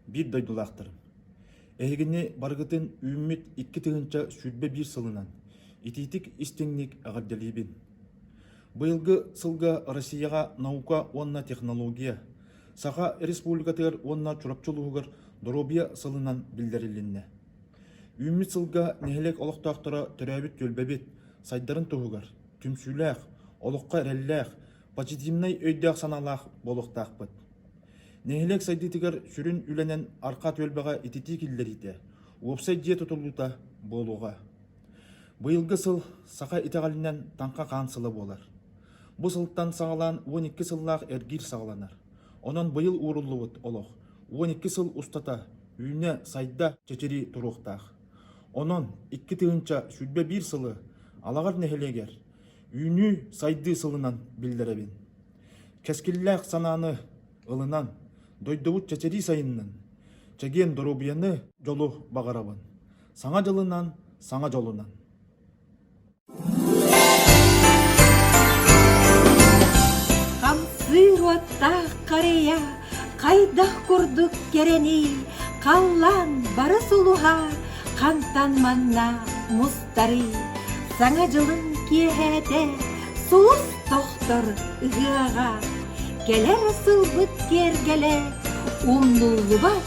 Биир дойдулаахтарым, эһигини барыгытын үүммүт 2021 сылынан итиитик истиҥник эҕэрдэлиибин! Быйылгы сылга Россияҕа наука уонна технология, Саха Республикатыгар уонна Чурапчы улууһугар доруобуйа сылынан биллэрилиннэ. Үүммүт сылга нэһилиэк олохтоохторо төрөөбүт түөлбэбит сайдарын туһугар түмсүүлээх, олоххо эрэллээх, позитивнай өйдөөх-санаалаах буолуохтаахпыт. Нэһилиэк сайдыытыгар сүрүн үлэнэн Арха түөлбэҕэ ититии киллэриитэ, уопсай дьиэ тутуллуута буолуоҕа. Быйылгы сыл саха итэҕэлинэн Таҥха хаан сыла буолар. Бу сылтан саҕалаан 12 сыллаах эргиир саҕаланар. Онон быйыл ууруллубут олох 12 сыл устата үүнэ, сайда, чэчирии туруохтаах. Онон 2021 сылы Алаҕар нэһилиэгэр Үүнүү, сайдыы сылынан биллэрэбин. Кэскиллээх санааны ылынан, дойдубут чэчирии сайыннын, чэгиэн доруобуйаны, дьолу баҕарабын. Саҥа дьылынан, саҥа дьолунан! Хамсыыр уоттаах харыйа хайдах курдук кэрэний, халлаан бары сулуһа хантан манна мустарый, Саҥа дьылын киэһээтэ сулус тохтор ыһыаҕа, кэлэр сылбыт киэргэлэ умнуллубат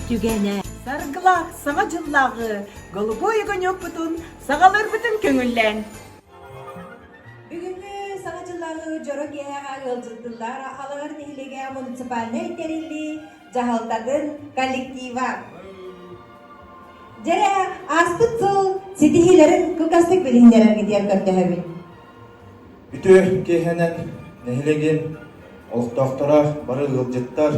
түгэнэ. Саргылаах Саҥа дьыллааҕы голубой огонекпутун саҕаларбытын көҥүллээн. Бүгүҥҥү Саҥа дьыллааҕы дьоро киэһэҕэ ыалдьыттыллар Алаҕар нэһилиэгэ муниципальнай тэриллии дьаһалтатын коллектива. Дьэрэ, ааспыт сыл ситиһиилэрин кылгастык билиһиннэрэргитигэр көрдөһөбүн. Үтүө киэһэнэн нэһилиэгин олохтоохторо, бары ыалдьыттар.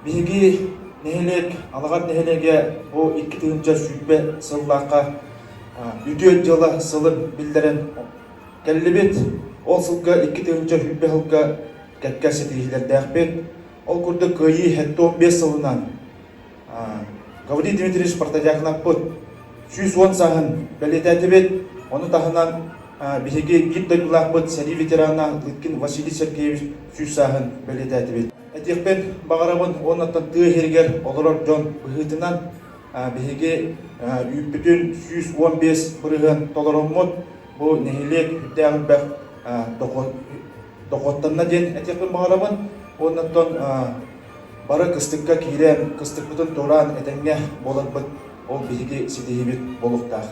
Биһиги нэһилиэк, Алаҕар нэһилиэгэ бу 2020 сыллаахха үтүө дьыала сылын биллэрэн кэллибит. Ол сылга 2020 сылга кэккэ ситиһиилэрдээхпит. Ол курдук Кыайыы 75 сылынан Гаврил Дмитриевич Протодьяконовпыт 110 сааһын бэлиэтээтибит. Ону таһынан биһиги биир дойдулаахпыт сэрии ветерана Лыткин Василий Сергеевич 100 сааһын бэлиэтээтибит. Этиэхпин баҕарабын уонна тыа иһигэр олорор дьон быһыытынан биһиги үүппүтүн 115 бырыһыан толороммут бу нэһилиэк үрдээх элбэх дохуоттанна диэн этиэхпин баҕарабын. Уонна Бары кыстыкка киирэн, кыстыкпытын туораан этэҥҥэ буоларбыт ол биһиги ситиһиибит буолуохтаах.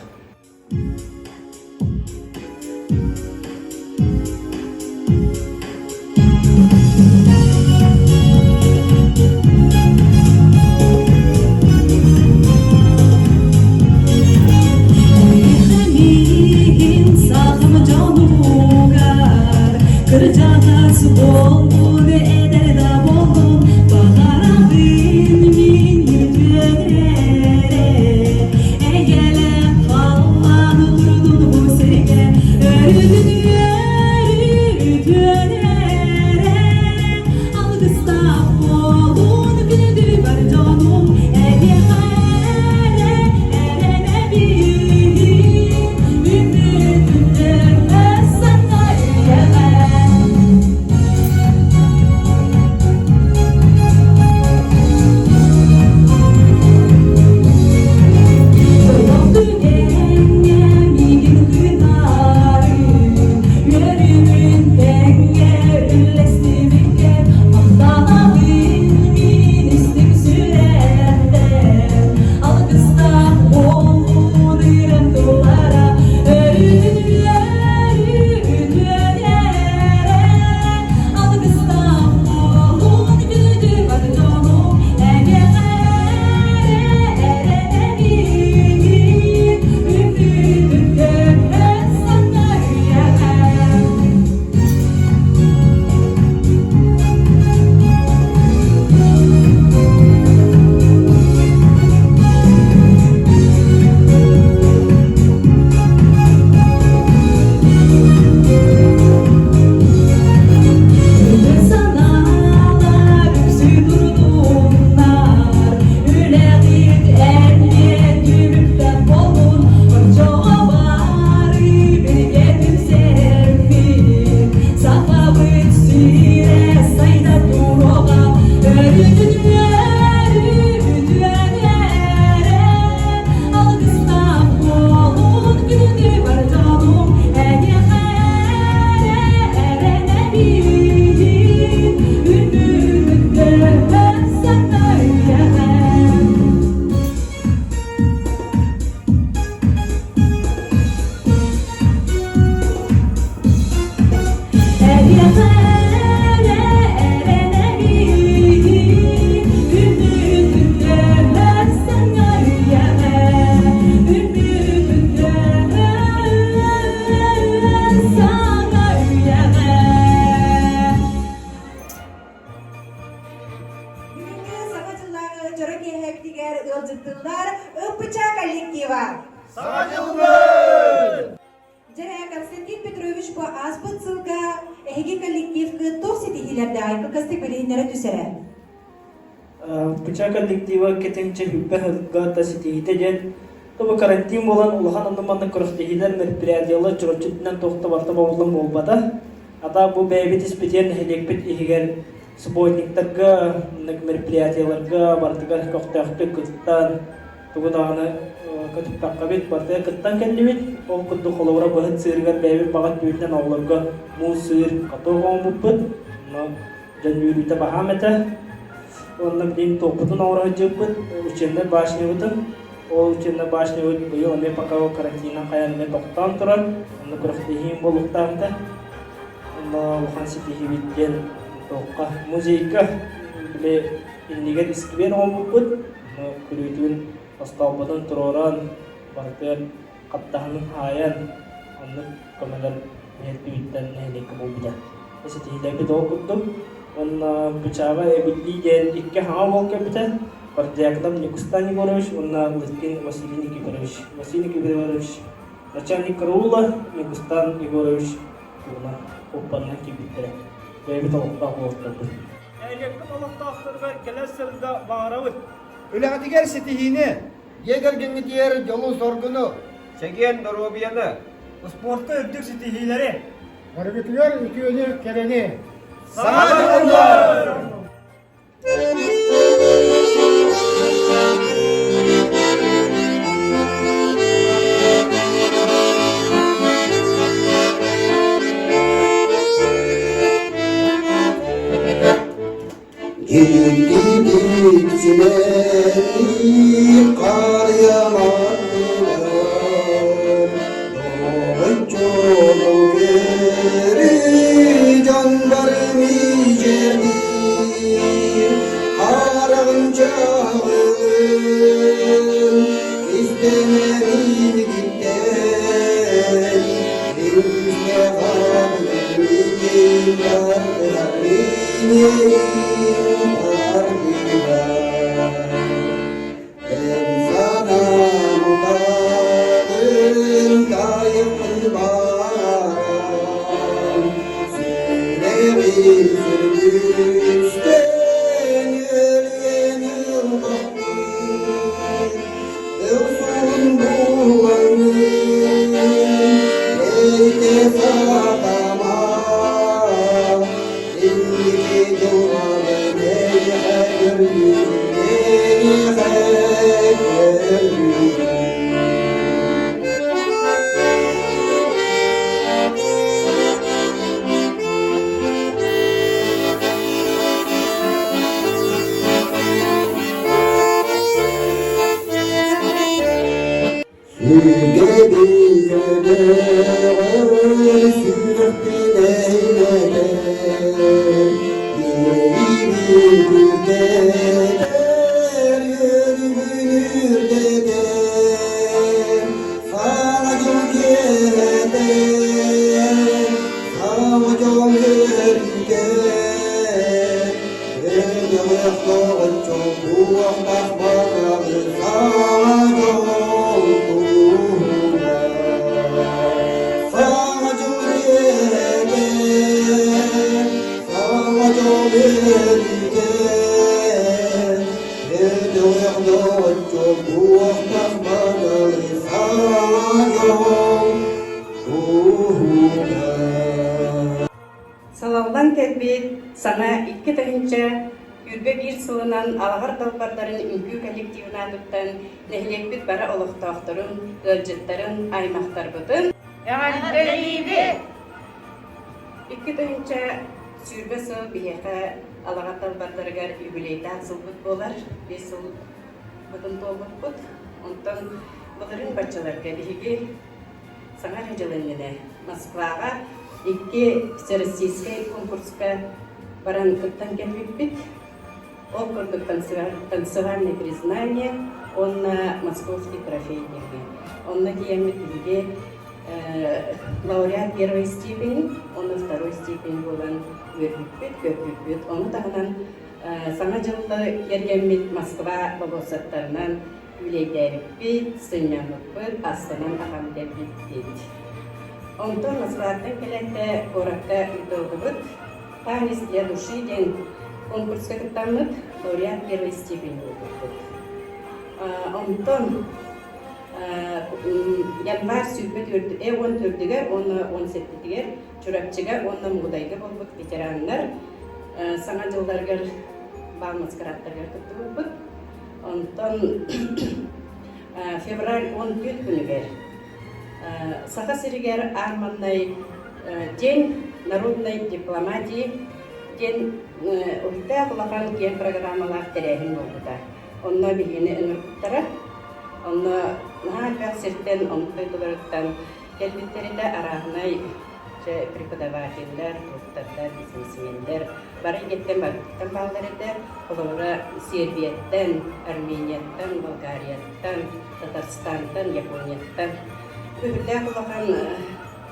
Сахам дьонугар кырдьаҕас буолбут эдэр да буоллун баҕарабын мин үтүөнэрэ эйэлээх халлаан. ситиһиилэрдээҕий кылгастык билиһиннэрэ түс эрэ. Быча коллектива кэтинчэ хүппэ сылга да ситиһиитэ диэн тобу карантин буолан улахан онно-манна күрэхтэһиилэр мероприятиелар чурапчытынан туох да барыта бобуллан буолбата. Ата бу бэйэбит испитиэн нэһилиэкпит иһигэр субботниктарга, мероприятиеларга барытыгар көхтөөхтүк кыттан, тугу даҕаны көтүппэккэбит, барытыгар кыттан кэллибит. Ол курдук холобура быһыт сыырыгар бэйэбит баҕа өттүбүтүнэн оҕолорго муус сыыр каток оҥорбуппут. Онно дьон үөрүүтэ баһаам этэ. Уонна билигин туохпутун оҥоро сылдьыбыппыт, учебнай башнябытын. Ол учебнай башнябыт быйыл эмиэ пока карантинынан хайаан эмиэ тохтоон турар. Онно күрэхтэһиим буолуохтаах этэ. Онно улахан ситиһиибит диэн туохха музейга били иннигэр искибиэр оҥорбуппут. Онно күрүүтүн остоолботун туруоран, барытыгар хаптаһынын хаайан, оннук көмөлөр нэһилиэкпититтэн нэһилиэккэ буолбута. Ситиһиилэрбит ол курдук. Уонна Бычааҕа эбиллии диэн икки хаҥа уол кэлбитэ. Бордяков Никустан Егорович уонна Лыткин Василий Никифорович. Василий Никифорович начальник караула, Никустан Егорович тугуна куоппанынан киирбиттэрэ. Бэйэбит олохтоох уолаттарбыт. Нэһилиэкпит олохтоохторугар кэлэр сылга баҕарабыт. Үлэҕитигэр ситиһиини! Дьиэ кэргэҥҥитигэр дьолу-соргуну! Чэгиэн доруобуйаны! Успуортка үрдүк ситиһиилэри! Барыгытыгар үтүөнү, кэрэни! Саҥа дьыллар! Дьиҥкидик симэхтиир харыйалардылар, Доҕоччуолу көрүү дьон бары миичэрдиир, Хараҕын чаҕылын истэмэрин киттэн, Үстэ хаалын Салаллан кэлбит саҥа 2021 сылынан Алаҕар далбардарын үҥкүү коллективын аатыттан нэһилиэкпит бары олохтоохторун, ыалдьыттарын, аймахтарбытын Эҕэрдэлиибит! 2020 сыл биһиэхэ Алаҕар далбардарыгар юбилейдаах сылбыт буолар. Биэс сылбытын туолбуппут. Онтон былырыын баччаларга биһиги Саҥа дьыл иннинэ Москваҕа икки всероссийскай конкурска баран кыттан кэлбиппит. Ол курдук танцевальное признание уонна московский трофей диэҥҥэ. Онно тиийэммит биһиги лауреат первой степени уонна второй степень буолан үөрбүппүт, көрбүппүт. Ону таһынан Саҥа дьыллы киэргэммит Москва болуоссаттарынан күүлэйдээбиппит, сынньаммыппыт, астынан ахан кэлбиппит. Онтон Москваттан кэлэн да куоракка ыытыллыбыт. «Танец для души» диэн конкурска кыттаммыт лауреат первой степени буолбуппут. Онтон январь 14-гэр уонна 17-тигэр Чурапчыга уонна Мугудайга буолбут ветераннар Саҥа дьылларыгар баал маскарадтарыгар кыттыбыппыт. Онтон февраль 14 күнүгэр Саха сиригэр аарманнай День народной дипломатии диэн уһуктаах улахан киэҥ программалаах тэрээһин буолбута. Онно биһигини ыҥырбыттара. Онно наһаа элбэх сиртэн, омук дойдуларыттан кэлбиттэритэ арааһынай чэ, преподавателлэр, доктордар, бизнесменнэр бары эйгэттэн барытыттан бааллар этэ. Холобура, Сербияттан, Арменияттан, Болгарияттан, Татарстантан, Японияттан. Үһүллээх улахан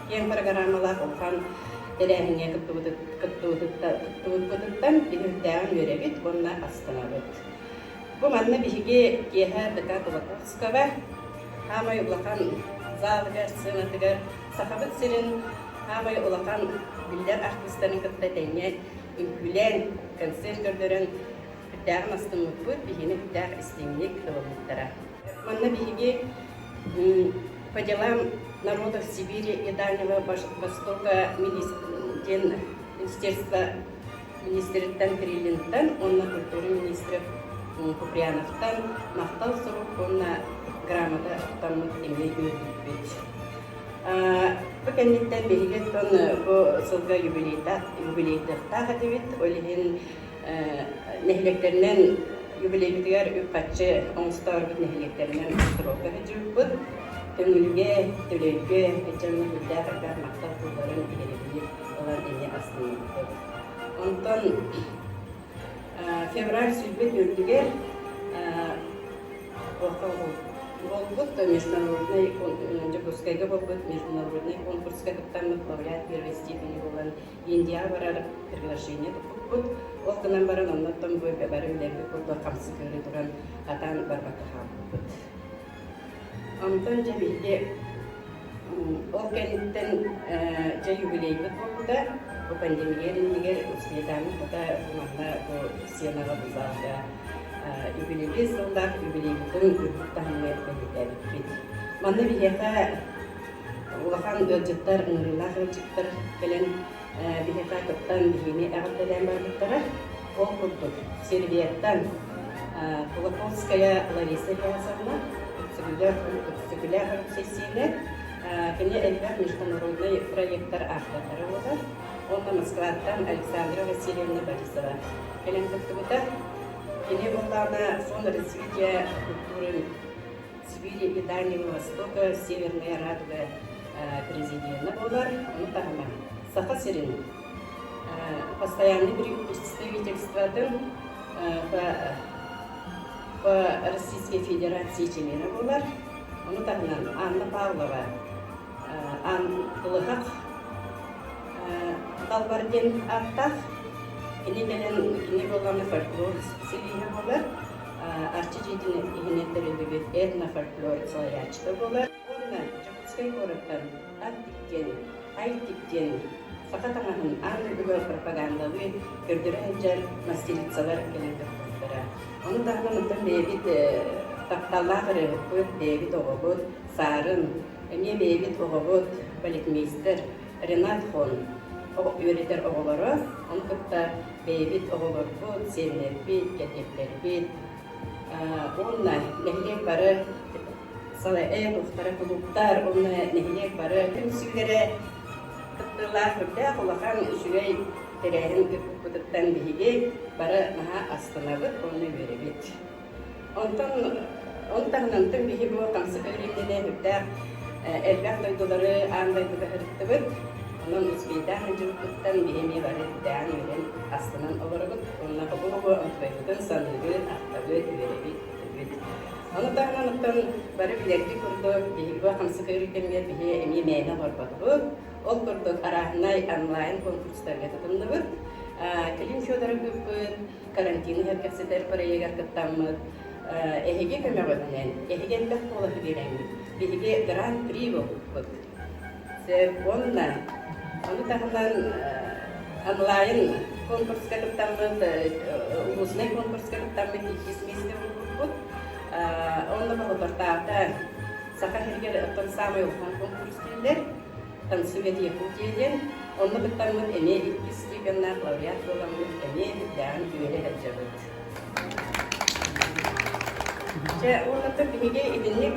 киэҥ программалаах улахан тэрээһиҥҥэ кыттыбыппытыттан биһирдээҕин үөрэбит уонна астынабыт. Бу манна биһиги киэһэ ДК Кулаковского хаамай улахан залыгар, сценатыгар Сахабыт сирин хаамай улахан биллэр артыыстарын кытта тэҥҥэ үҥкүүлээн, концерт көрдөрөн сүрдээҕин астыммыппыт, биһигини сүрдээх истиҥник ылыммыттара. Манна биһиги по делам народов Сибири и Дальнего Востока диэн министерство министриттэн Кириллинтэн уонна культура министрэ Куприяновтан махтал сурук уонна грамота тутаммыт эмиэ үөрбүппүт. Бу кэнниттэн биһиги оттон бу сылга юбилейдыахтаах этибит. Ол иһин нэһилиэктэринэн юбилейбитигэр үп-харчы оҥостоорбут нэһилиэктэринэн гастролга сылдьыбыппыт. Төҥүлүгэ, Төлөйгө дьоҥҥо сүрдээх элбэх махтал тылларын биһирэбили ылан эмиэ астыммыппыт. Онтон февраль 24-үгэр буолбут международный Дьокуускайга буолбут международный конкурска кыттаммыт лауреат первой степени буолан Индияҕа барар приглашение туппуппут. Ол гынан баран оннуттан бу бары билэрбит курдук хамсык ыарыы туран хатаан барбакка хаалбыппыт. Онтон дьэ биһиги ол кэнниттэн дьэ юбилейбыт буолбута. Бу пандемия иннигэр Светаны тута бу манна бу сценаҕа бу залга юбилейдыы сыллаах юбилейбытын үрдүк таһымҥа бэлиэтээбиппит. Манна биһиэхэ улахан ыалдьыттар, ыҥырыылаах ыалдьыттар кэлэн биһиэхэ кыттан биһигини эҕэрдэлээн барбыттара. Ол курдук Сербияттан Кулаковская Лариса Ильясовна, Өксөкүлээх Алексей кини элбэх международный проектар автордара буолар. Уонна Москваттан Александра Васильевна Борисова кэлэн кыттыбыта. Кини буоллаҕына Фонд развития культуры Сибири и Дальнего Востока Северная Радуга президенэ буолар. Ону таһынан Саха сирин постоянный представительствотын по, по Российской Федерации чилиэнэ буолар. Ону таһынан Анна Павлова Кылыһах Далбар диэн ааттаах. Кини кэлэн кини буоллаҕына фольклор специалиһа буолар. Арчы дьиэтин иһинэн тэриллибит этнофольклор салайааччыта буолар. Уонна Дьокуускай куораттан Аттик диэн, Айтик диэн саха таҥаһын аан дойдуга пропагандалыы көрдөрө сылдьар мастерицалар кэлэн кыттыбыттара. Ону таһынан оттон бэйэбит тапталлаах ырыаһыппыт, бэйэбит оҕобут Саарын, эмиэ бэйэбит оҕобут балетмейстер Ренат Хон үөрэтэр оҕолоро, ону кытта бэйэбит оҕолорбут, сиэннэрбит, кэргэттэрбит уонна нэһилиэк бары салайа туохтара кулууптар уонна нэһилиэк бары түмсүүлэрэ кыттыылаах үрдээх улахан үчүгэй тэрээһин ыыппыппытыттан биһиги бары наһаа астынабыт уонна үөрэбит. Онтон он таһынан биһи бу хамсык ыарыынньаны үрдээх элбэх дойдулары аан дойдуга сырыттыбыт. Онон успейдаах сылдьыбыппыттан биһи эмиэ бары үрдээҕин үөрэн астынан олоробут. Уонна бу-бу онтукайбытын саныыбыт, ахтабыт, үөрэбит, көтөбүт. Ону таһынан оттон бары билэргит курдук биһиги бу хамсык ыарыы кэмигэр биһи эмиэ мээнэ олорботубут. Ол курдук арааһынай онлайн конкурстарга кытынныбыт. Клим Федоров ыыппыт карантины сэргэхситэр проегар кыттаммыт, эһиги көмөҕүтүнэн, эһиги элбэх куолаһы биэрэҥҥит, биһиги гран-при буолбуппут. Сөп уонна ону таһынан Онлайн конкурска кыттаммыт, улуусунай конкурска кыттаммыт иккис миэстэ буолбуппут. Онно Болотортааҕыта Саха сиригэр оттон саамай улахан конкурс дииллэр. Танцует Якутия диэн. Онно кыттаммыт эмиэ иккис степеннаах лауреат буоламмыт эмиэ үрдээҕин үөрэ сылдьабыт. Дьэ, уонна биһиги итинник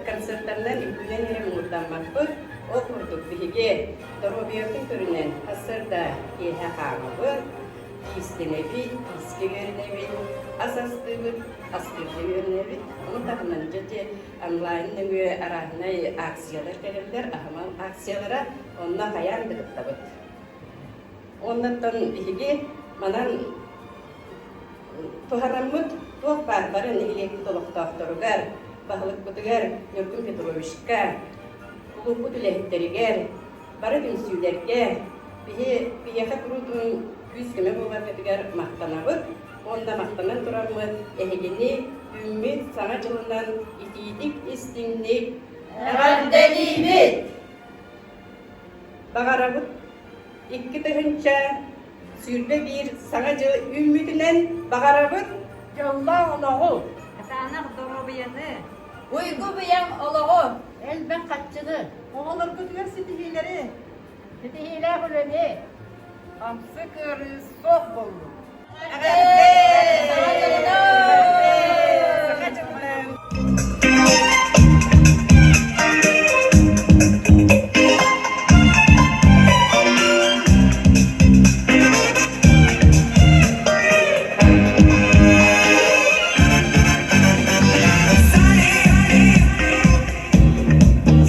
концертарынан үҥкүүнэн эрэ муҥурдаммаппыт. Ол курдук биһиги доруобуйабытын көрүнэн сарсыарда киэһэ хаамабыт, иистэнэбит, иискэ үөрэнэбит, ас астыыбыт, астыырга үөрэнэбит. Ону таһынан дьэ онлайн нөҥүө арааһынай акциялар кэлэллэр, аһымал акциялара, онно хайаан да кыттабыт. Оннуттан биһиги манан туһанаммыт туох баар бары нэһилиэкпит олохтоохторугар, баһылыкпытыгар Ньургун Петровичка, кулууппут үлэһиттэригэр, бары түмсүүлэргэ биһи биһиэхэ куруутун күүс-көмө буоларгытыгар махтанабыт уонна махтанан тураммыт эһигини үүммүт Саҥа дьылынан итиитик истиҥник Эҕэрдэлиибит! Баҕарабыт 2021 Саҥа дьыл үүммүтүнэн баҕарабыт Дьоллоох олоҕу! Кытаанах доруобуйаны! Уйгу-быйаҥ олоҕу! Элбэх харчыны! Оҕолоргутугар ситиһиилэри! Ситиһиилээх үлэни! Хамсык ыарыы суох буоллун! Эҕэрдэ! Саҥа дьылынан! Саҥа дьылынан!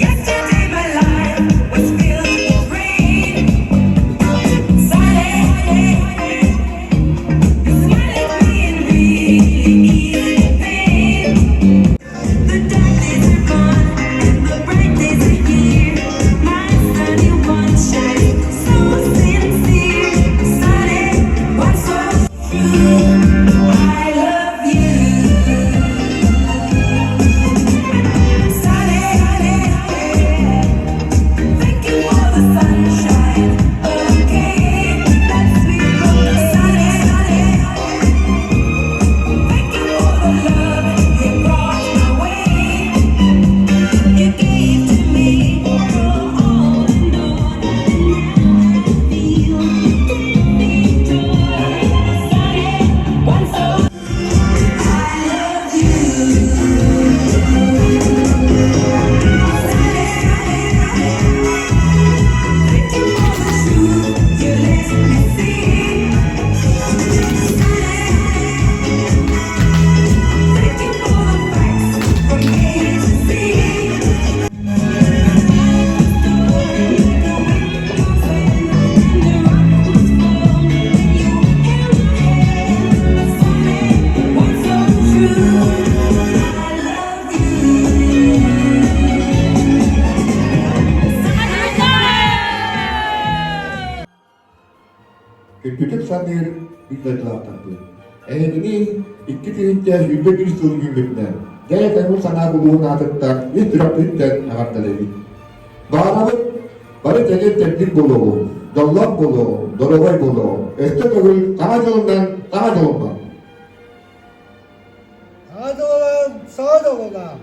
Yesterday my life was filled with rain. Sunny, you smile at me and really ease the pain. The dark days are gone and the bright days are here. My sunny one shines so sincere. Sunny, what's so true? I love you. Sunny, thank you for the sunshine. Okay, that's sweet from the sunny. Thank you for the love you brought my way. You gave to me from all and on, and now I feel deep joy. Sunny, one so I love you. Thank you for the truth you let me see. Thank you for the facts from A to Z. Күндүтүк саныыр биир дойдулаахтарбыт. Эһигини 2021 сыл үүммүтүнэн, дьэ көҥүл санаа улууһун аатыттан үс сүрэхпититтэн эҕэрдэлэбит. Баҕарабыт бары чэгиэн-чэбдик буолуоҕуҥ, дьоллоох буолуоҕуҥ, доруобай буолуоҕуҥ. Өссө төгүл Саҥа дьылынан, Саҥа дьолунан! Саҥа дьылынан, саҥа дьолунан!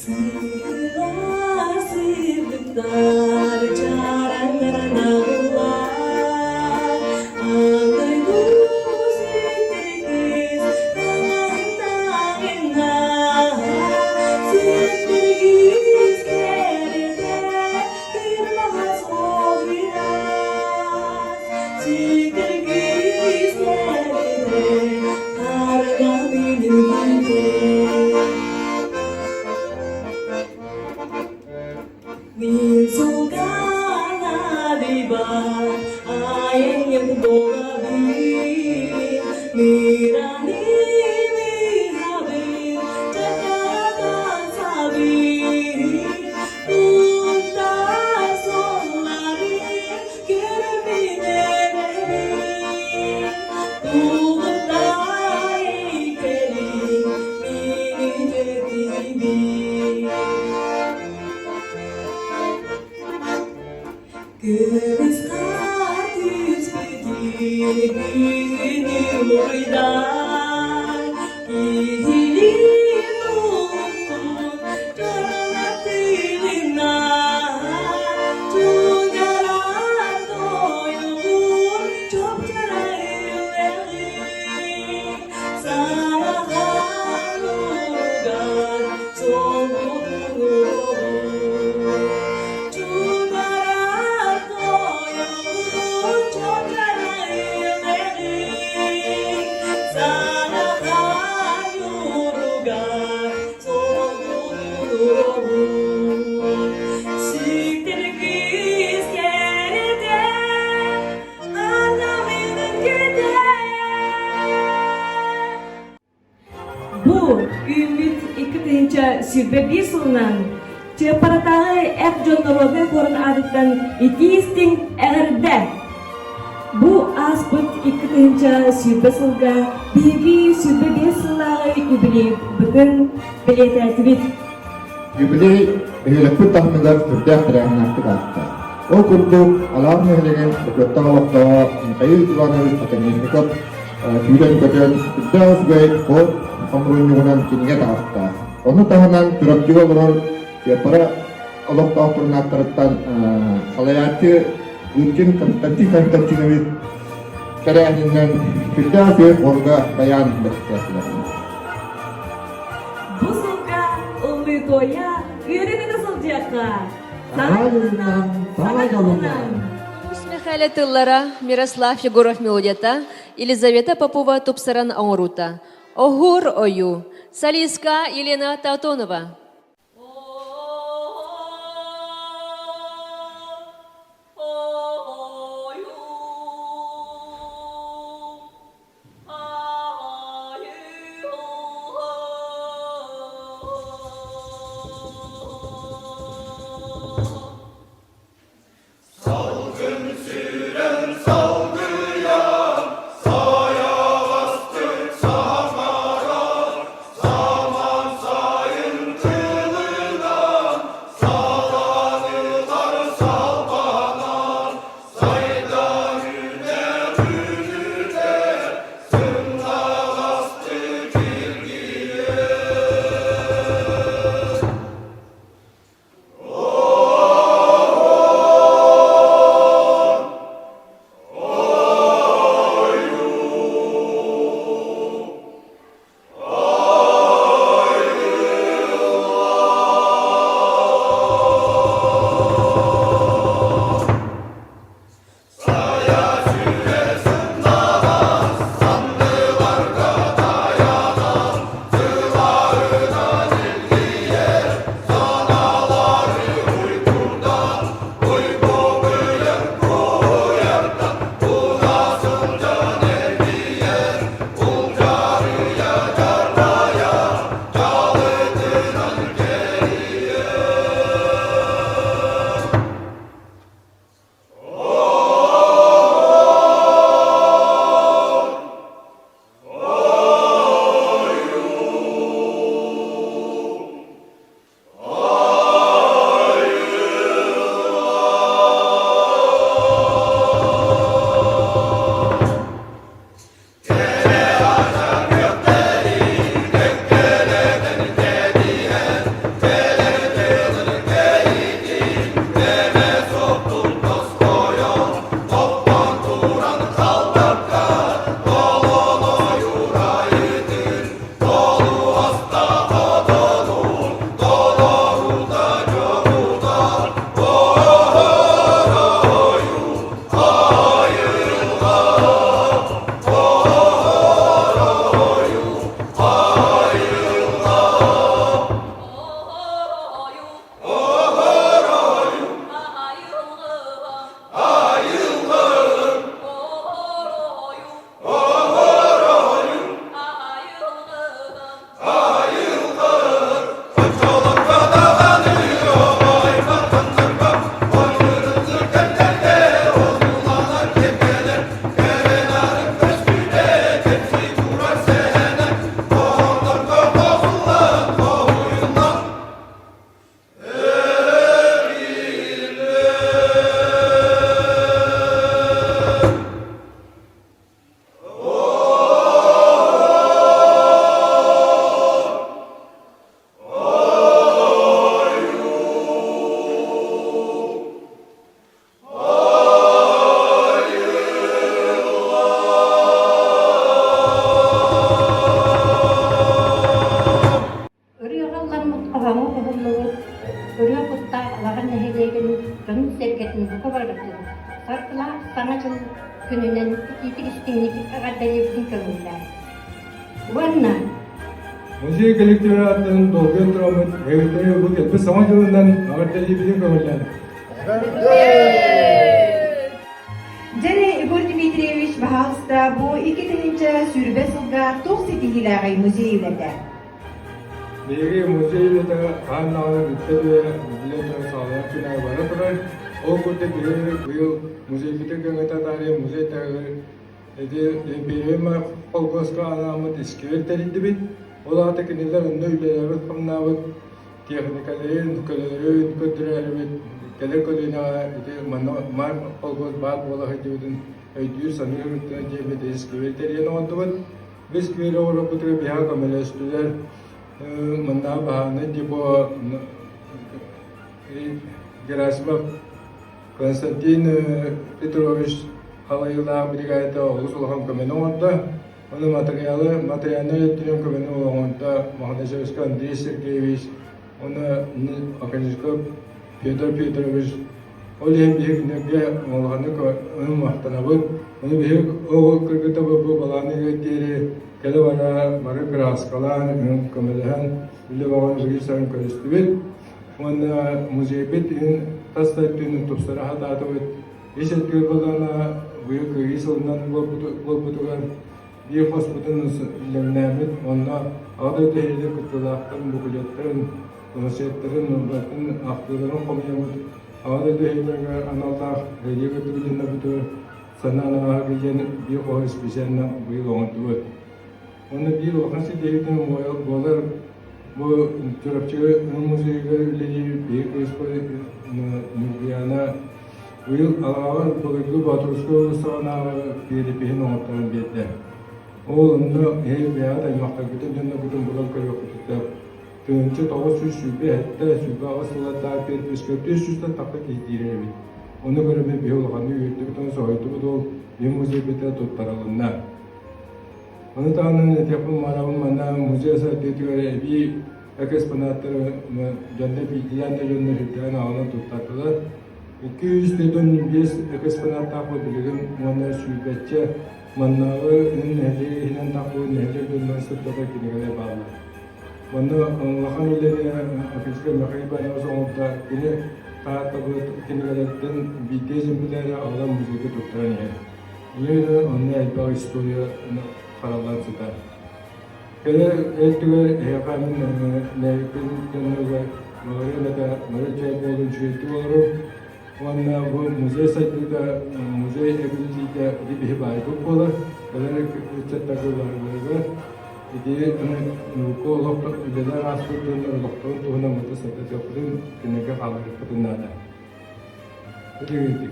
Сыылар сырдыктар чараҥнаналлар, Аан дойду сүттэргиз таҥаһын Сүттэргиз кэрэтэ кырмаҕас оҕуйас, Сүттэргиз кэрэтэ харганы Мин сулганаадыйбар айанньыт буолабын, Мираным ыһабын, чакатан сабын, Кунтар суолларын көрбүн эрэбин, Тулуктар эйкэлин мин үтүөтүбүн. Уруйдан киһилиин уутун дьоруна тыынна Чугаран тойугун чопчура үрэҕин Сарахан уругар соҕутун уругун Чугаран тойугун чопчура үрэҕин Сарахан уругар соҕутун уругун Сүктэр күүс кэрэтэ Бу үүммүт 2021 сылынан Чыаппаратааҕы эр дьон норуотун хорун аатыттан итии-истиҥ эҕэрдэ! Бу ааспыт 2020 сылга биһиги 25 сыллааҕы юбилейбытын бэлиэтээтибит. Юбилей бөһүөлэкпит таһымыгар сүрдээх тэрээһиннээхтик ааста. Ол курдук, Алаар нэһилиэгин бочуоттаах олохтооҕо Михаил Иванович Оконешников сүүрэн-көтөн, сүрдээх үчүгэй хор хомуруунньугунан кинигэ таҕыста. Ону таһынан Чурапчыга олорор Чыаппара олохтоохторун ааттарыттан салайааччы Луткин Константин Константинович тэрээһининэн сүрдээх үчүгэй хорга байаан бэстээтилэр. Бу сылга ыллыы-туойа, үөрэ-көтө сылдьыахха! Саҥа дьылынан, саҥа дьолунан! Уус Михайло тыллара, Мирослав Егоров мелодията, Елизавета Попова тупсаран оҥоруута. Оһуор ойуу. Солистка Елена Таутонова. Салгын сүүрэн салгыйан, сайаҕастык саҥарар, самаан сайын тыына. Саргылаах Саҥа дьыл күнүнэн итиитик истиҥник эҕэрдэлиирбин көҥүллээн. Уонна Музей коллективын ааттарын долгуйан тураммыт эһигиттэн бу кэлбит Саҥа дьылынан эҕэрдэлиирбитин көҥүллээн. Дьэрэ Егор Дмитриевич, баһаалыста, бу 2020 сылга туох ситиһиилээҕий музей үлэтэ? Биһиги музей үлэтэ хаһан даҕаны бүппэт үйэ билэн туран саҕаланар күн аайы бара турар. Ол курдук биһиги быйыл музейбытын кэҥэтэ таарыйа музей таһыгар ити империя холкуоска анааммыт искибиэр тэрийдибит. Ол аата кинилэр онно үлэлээбит-хамнаабыт техникаларын, көлөлөрүн көрдөрөөрүбүт кэлэр көлүөнэҕэ ити манна Марк холкуос баар буола сылдьыбытын өйдүүр-саныыр диэммит искибиэр тэрийэн оҥордубут. Біз күөл оҕолорбутугар биһиэхэ көмөлөстүлэр. Манна баһаарынай депо Герасимов Константин Петрович халайыылаах бригадата олус улахан көмөнү оҥордо. Ону матырыйаалы материальнай өттүнэн көмөнү оҥордо Мохначевскай Андрей Сергеевич уонна Оконешников Федор Петрович Ол иһин биһиги кинилэргэ улаханнык махтанабыт. Ону биһиги оҕо кыргыта бу балааны диэри кэлэ-бара бары кырааскалаан, көмөлөһөн, үлэ бөҕөнү биир сарын көрүстүбүт. Уонна музейбит иһин тас да өттүнэн тупсара сатаатыбыт. Ис өттүгэр буоллаҕына быйыл Кыайыы сылынан буолбутугар биир хоспутун үллэҥнээммит, онно Аҕа дойду иһигэр кыттыылаахтарын буклеттарын, планшеттарын, барытын ахтыыларын хомуйаммыт Аҕа дойду иһигэр аналлаах бэлиэ кытыгыдьыннарбытыгар санаан ааһарга диэн биир хоһу специально быйыл оҥордубут. Уонна биир улахан ситиһиитинэн буолар бу Чурапчы музейыгар үлэлиир биһиги кыыспыт Ньургуйаана быйыл Алаҕаҕа былыргы Боотурускай уулуссаҕынааҕы перепиһин оҥорторон биэрдэ. Ол онно эһиги бэйэҕит аймахтаргытын дьонноргутун булан көрүөххүтүн 1927, 28 сыллардаах переписка 400-тэн тахса киһи киирэр эбит. Ону көрөммүт биһи улаханнык үөрдүбүт уонна соһуйдубут ол биһи музейбыта туттарылынна. Ону таһынан этиэхпин баҕарабын манна музей сайдыытыгар эбии экспонаттары дьонно биирдиилээн да дьонно үрдээн аҕалан туттардылар. 245 экспонаттаахпыт билигин уонна сүүрбэччэ маннааҕы нэһилиэк иһинэн тахпыт нэһилиэк дьонунан сырдатар кинигэлэр бааллар. Манна улахан үлэни Афинскай Михаил Иванович оҥордо. Кини тааттабыт кинигэлэртэн биирдэ экземпляра аҕалан музейга туттаран иһэр. Инньэ онно элбэх история хараллан сытар. Кэлэр өттүгэр эһиэхэ мин нэһилиэкпин дьонноругар баҕарыам этэ бары чэй буолун үчүгэйдик олорун Уонна бу музей сайдыыта, музей эбиллиитэ ити биһи баайбыт буолар. Кэлэр ыччаттарга барыларыгар ити наука олох үлэлэр ааспыт дьоннор олохторун туһунан маны сырдатыахпытын, кинилэргэ хаалларыахпытын наада. Ити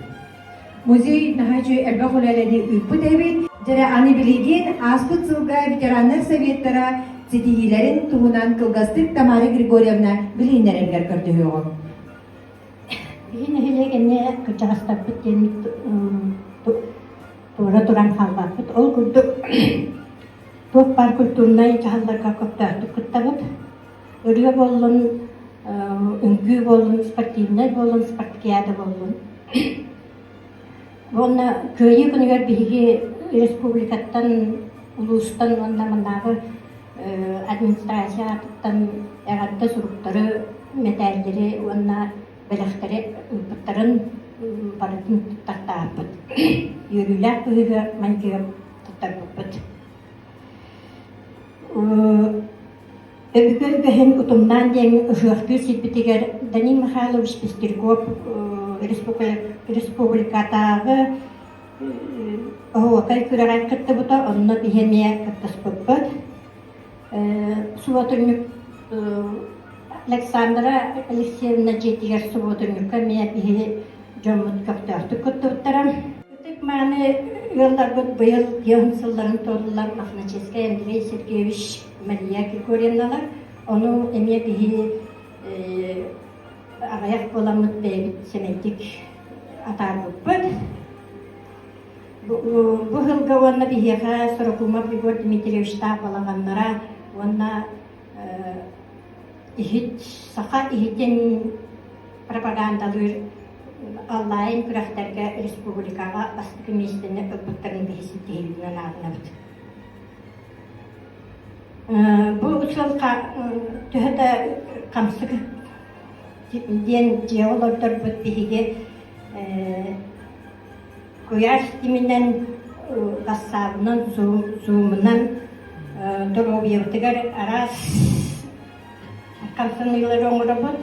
Музей наһаа үчүгэй элбэх үлэлэри ыыппыт эбит. Дьэрэ аны билигин ааспыт сылга ветераннар советтара ситиһиилэрин туһунан кылгастык Тамара Григорьевна билиһиннэрэргэр көрдөһүөҕүм. Биһи нэһилиэк эмиэ кырдьаҕастарбыт диэммит туора туран хаалбаппыт. Ол курдук туох баар культурнай дьаһалларга көхтөөхтүк кыттабыт. Ырыа буоллун, үҥкүү буоллун, спортивнай буоллун, спартакиада буоллун. Уонна Кыайыы күнүгэр биһиги республикаттан, улуустан уонна маннааҕы администрация аатыттан эҕэрдэ суруктары, мэтээллэри уонна бэлэхтэри ыыппыттарын барытын туттартаабыппыт. Үөрүүлээх быһыыга майгыга туттарбыппыт. Өбүгэ үгэһин утумнаан диэн ыһыахтыыр сирбитигэр Данил Михайлович Пестряков республикатааҕы оһуокай күрэҕэр кыттыбыта, онно биһи эмиэ кыттыспыппыт. Субуотунньук Александра Алексеевна дьиэтигэр субуотунньукка эмиэ биһи дьоммут көхтөөхтүк кыттыбыттара. Ытык мааны ыалларбыт быйыл дьон сылларын туоллулар Мохначевскай Андрей Сергеевич Мария Григорьевналар. Ону эмиэ биһи аҕыйах буоламмыт бэйэбит сэмэйдик атаарбыппыт. Бу сылга уонна биһиэхэ Сорокумов Егор Дмитриевичтаах балаҕаннара уонна иһит саха иһитин пропагандалыыр. онлайн күрэхтэргэ республикаҕа бастакы миэстэни ылбыттарын биһи ситиһиибитинэн ааҕынабыт. Бу сыл төһө да хамсык диэн дьиэ олордорбут биһиги куйаар ситиминэн бассаабынан, зуумунан доруобуйабытыгар араас хамсаныылары оҥоробут.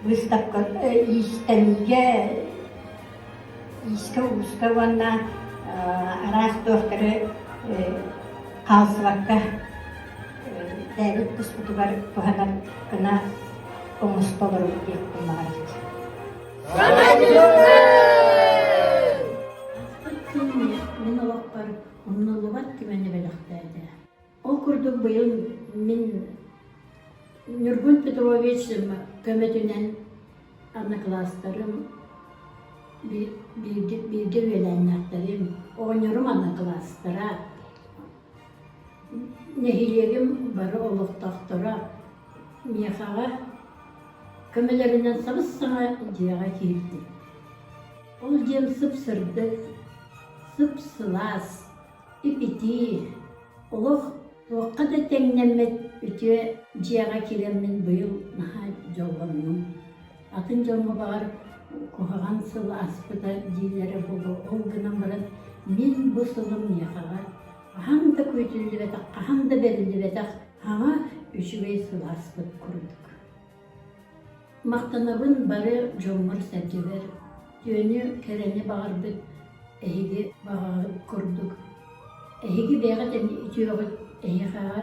Выставка иистэниигэ, иискэ-ууска уонна араас туохтары хаалсыбакка бэйэбит туспутугар туһанар гына оҥосто олоробут диэхпин баҕарабыт. Ааспыт күн мин олохпор умнуллубат түгэни бэлэхтээтэ. Ол курдук быйыл мин Ньургун Петрович көмөтүнэн однокласстарым, бииргэ, бииргэ үөлээннээхтэрим, оҕонньорум однокласстара, нэһилиэгим бары олохтоохторо миэхэҕэ көмөлөрүнэн сабыс-саҥа дьиэҕэ киирдим. Ол дьиэм сып-сырдык, сып-сылаас, ип-итии, олох туохха да тэҥнэммэт үтүө дьиэҕэ киирэммин быйыл наһаа дьоллоннум. Атын дьоҥҥо баҕар куһаҕан сыл ааспыта дииллэрэ буолуо, ол гынан баран мин бу сылым миэхэҕэ хаһан да күүтүллүбэтэх, хаһан да бэриллибэтэх саҥа үчүгэй сыл ааспыт курдук. Махтанабын бары дьоммор-сэргэбэр, үтүөнү, кэрэни баҕарбыт эһиги баҕаҕыт курдук. Эһиги бэйэҕит эмиэ үтүөҕүт эһиэхэҕэ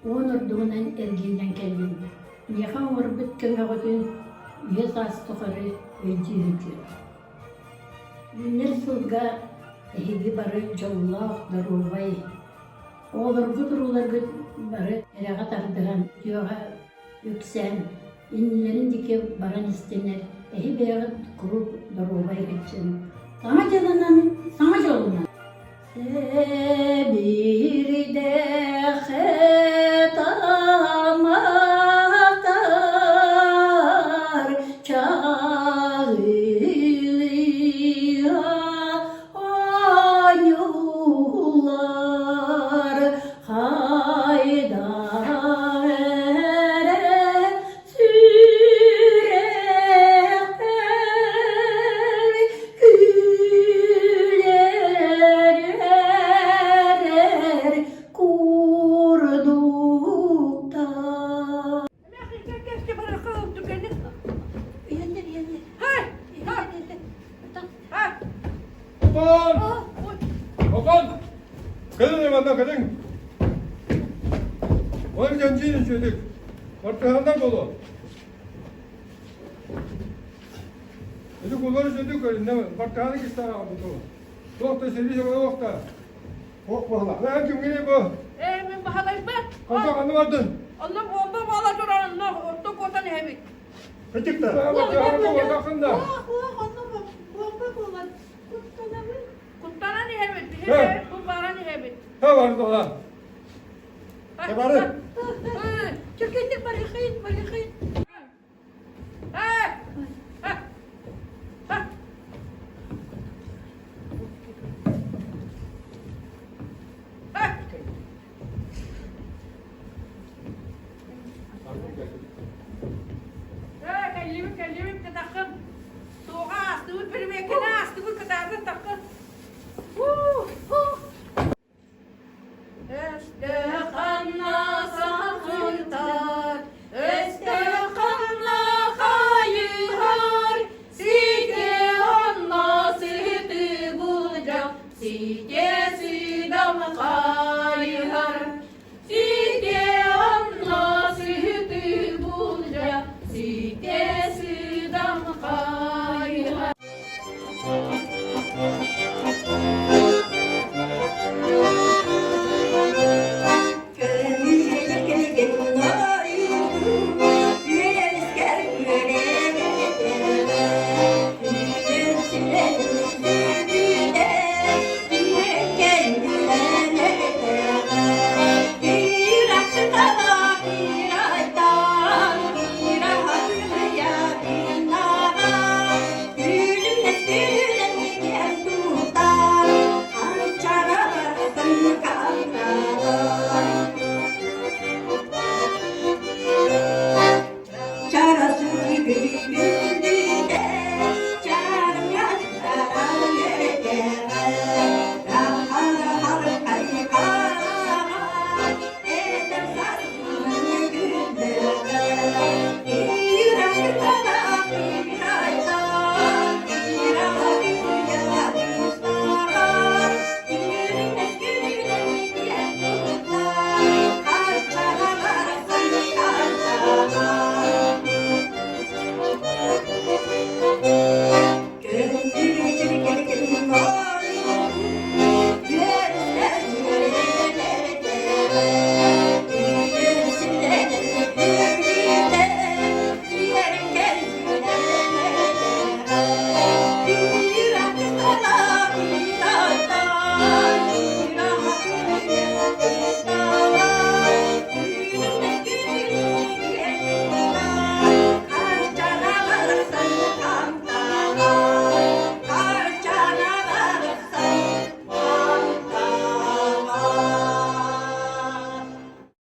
уон ордугунан эргиллэн кэллим. Миэхэ оҥорбут көмөҕүтүн үйэ саас тухары өйдүүһүкүт. Үүнэр сылга эһиги бары дьоллоох, доруобай, оҕолоргут, урууларгыт бары кэрэҕэ тардыһан, үтүөҕэ үксээн, иннилэрин диэки баран истинэр, эһи бэйэҕит куруук доруобай сылдьыҥ. Саҥа дьылынан, саҥа дьолунан! Сэбирдэхэ тамахтар чаҕылыйа оонньуулар хайдах эрэ сүрэхпэр күлэр эрэр курдуктар. Окон! Окон! Кэлин манна кэлин! Ой дьанчыын үчүгүдүк. Бартыһаннар боло. Эти куллар үчүгүдүк көрүннэ. Бартыһаны кистараҕа буту. Туох да сири сабана охта. Ох баһала. Эн кимгиний бу? Ээ, мин баһалайбат. Ханта ханна бардын? Онно бомба буола турар, онно орто куотан иһэбит. Кытыкта. Ох, ох, онно бомба буолан куттанабын. Куттанан иһэбит, биһиги бу баран иһэбит. Ха бардыла. Бары. Түргэнник барыхын, барыхын.